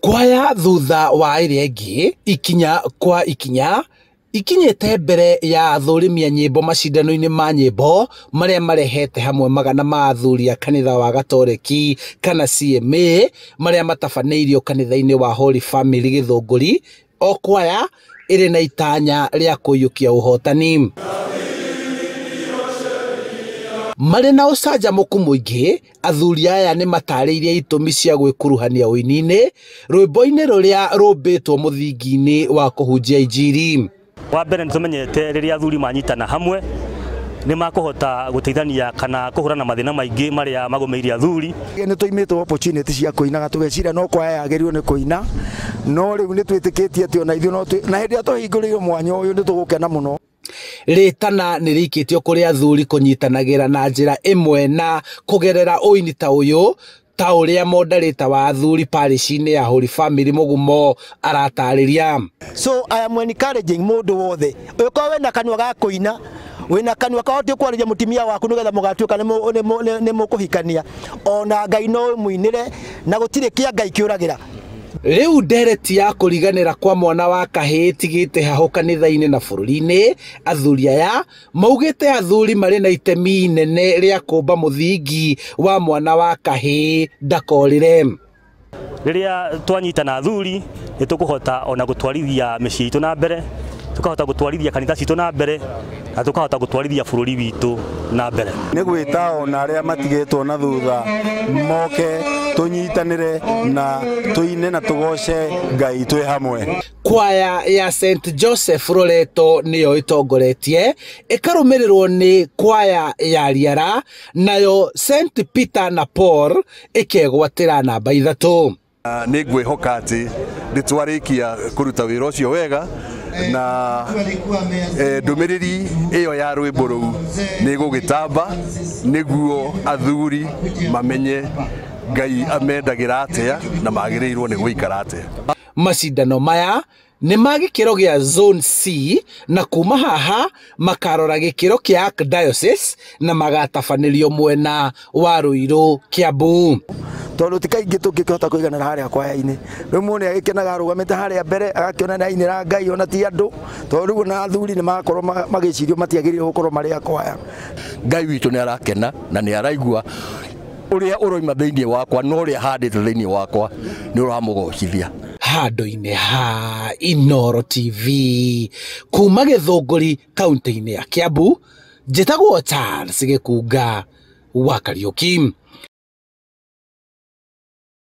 Kwaya thutha wa ĩrĩa ĩngĩ, ikinya kwa ikinya, ikinyĩte mbere ya athũrimi a nyĩmbo macindano-inĩ ma nyĩmbo marĩa marehete hamwe magana ma athuri a kanitha wa Gatoreki kana CMA marĩa matabanĩirio kanitha-inĩ wa Holy Family Gĩthũngũri, o kwaya ĩrĩ na itanya rĩa kũiyũkia ũhotani. Marĩ na ũcanjamũku mũingĩ, athuri aya nĩ matarĩirie itũmi cia gwĩkuruhania ũini-inĩ rwĩmbo-inĩ rũrĩa rũmbĩtwo mũthingi-inĩ wa kũhunjia injiri. Wa mbere nĩ tũmenyete rĩrĩa athuri manyitana hamwe nĩ makũhota gũteithania kana kũhũrana mathĩna maingĩ marĩa magũmĩire athuri. Nĩ tũimĩtwo opportunity cia kũinaga tũgeciria no kwaya yagĩrĩirwo nĩ kũina, no rĩu nĩ twĩtĩkĩtie atĩ ona ithuĩ no na hĩndĩ ĩrĩa tũhingũrĩirwo mwanya ũyũ nĩ tũgũkena mũno. Rĩtana nĩ rĩikĩtio kũrĩ athuri kũnyitanagĩra na njĩra ĩmwe na kũgerera ũini ta ũyũ ta ũrĩa moderator wa athuri parish-inĩ ya Holy Family Mũgumo aratarĩria. So I am encouraging mũndũ wothe ũkorwo wĩna kanua ga kũina, wĩna kanua kahotie kwarĩria mũtumia waku nĩgetha mũgatuĩka nĩ mũkũhikania, ona Ngai no ũmũinĩre na gũtirĩ kĩa Ngai kĩũragĩra. Rĩu ndereti ya kũriganĩra kwa mwana wa kahĩĩ ĩtigĩte hahũ kanitha-inĩ na bũrũri-inĩ, athuri aya maugĩte athuri marĩ na itemi inene rĩa kũmba mũthingi wa mwana wa kahĩĩ ndakorĩre. Rĩrĩa twanyitana athuri nĩ tũkũhota ona gũtwarithia mĩciĩ itũ na mbere, tũkahota gũtwarithia kanitha citũ na mbere, na tũkahota gũtwarithia bũrũri witũ na mbere. Nĩ gwĩta ona arĩa matigĩtwo na thutha moke tũnyitanĩre na tũine na tũgoce Ngai twĩ hamwe. Kwaya ya St Joseph Loreto nĩyo ĩtongoretie, ĩkarũmĩrĩrwo nĩ kwaya ya Riara, nayo St Peter na Paul ĩkegwatĩra namba 3. Nĩ ngwĩhoka atĩ nĩ twarĩkia kũruta wĩra ũcio wega na ndũmĩrĩri ĩyo ya rwĩmbo rũu nĩ ĩgũgĩtamba nĩguo athuri mamenye Ngai amendagĩra atĩa na magĩrĩirwo nĩ gũikara atĩa. Macindano maya nĩ ma gĩkĩro gĩa Zone C na kuma haha makarora gĩkĩro kĩa Archdiocese na magatabanĩrio mwena wa Ruiru Kiambu. Tondũ ti kaingĩ tũngĩkĩhota kũiganĩra harĩa kwaya-inĩ. Rĩu mũndũ nĩ agĩkenaga arũgamĩte harĩa mbere agakĩona nĩ ainĩra Ngai ona ti andũ, tondũ rĩu ona athuri nĩ magakorwo magĩcirio matiagĩrĩirwo gũkorwo marĩ a kwaya. Ngai witũ nĩ arakena na nĩ araigua ũrĩa ũroima thĩinĩ wakwa na ũrĩa handĩte thĩinĩ wakwa nĩ ũramũgocithia. Handũ-inĩ ha Inooro TV kuma Gĩthũngũri kaunti-inĩ ya Kiambu, njĩtagwo Charles Gĩkunga wa Kariũki.